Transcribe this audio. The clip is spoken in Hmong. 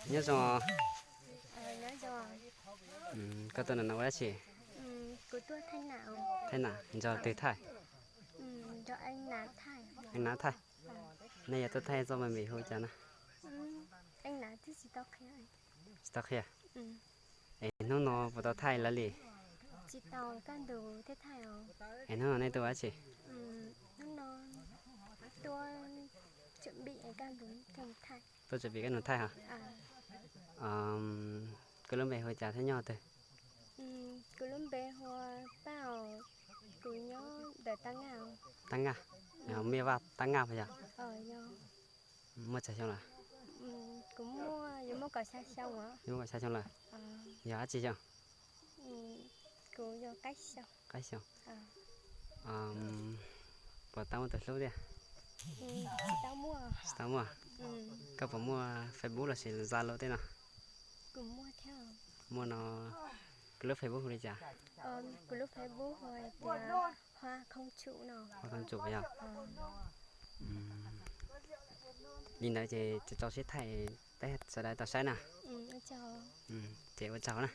Nyob zoo, koj tuaj no ua dab tsi? Thaij nam, nrog leej twg thaij? Eej Nav thaij. Nej yog tuaj thaij txoj me me hu cas na? Tsis tau qhia. Es hnub no puas tau thaij lawv li? Es hnub no nej tuaj ua dab tsi? Tuaj tseem pib kaj ntug thiab mus thaij. Koj lub npe hu cas thiab nyob twg? Kuv lub npe hu Paj, kuv nyob ntawm Tab Ngaj. Tab Ngaj, Mej Vaj Tab Ngaj puas yog? Muaj tsawg xyoo lawm? Kuv muaj, yuav muaj kaum xya xyoo lawm. Yog dab tsi xyoo? Qaib xyoo. Puas tau muaj tus hlub tiag? Tsis tau muaj. Koj puas muaj Facebook los sis Zalo tej no? Muaj no. Koj lub Facebook hu li cas? Kuv lub Facebook hu tias Hua Khoo Tsum no. Hua Khoo Tsum yog. Li ntawd ces tso sib thaij, sawv daws tau saib na. Ces ua tsaug na.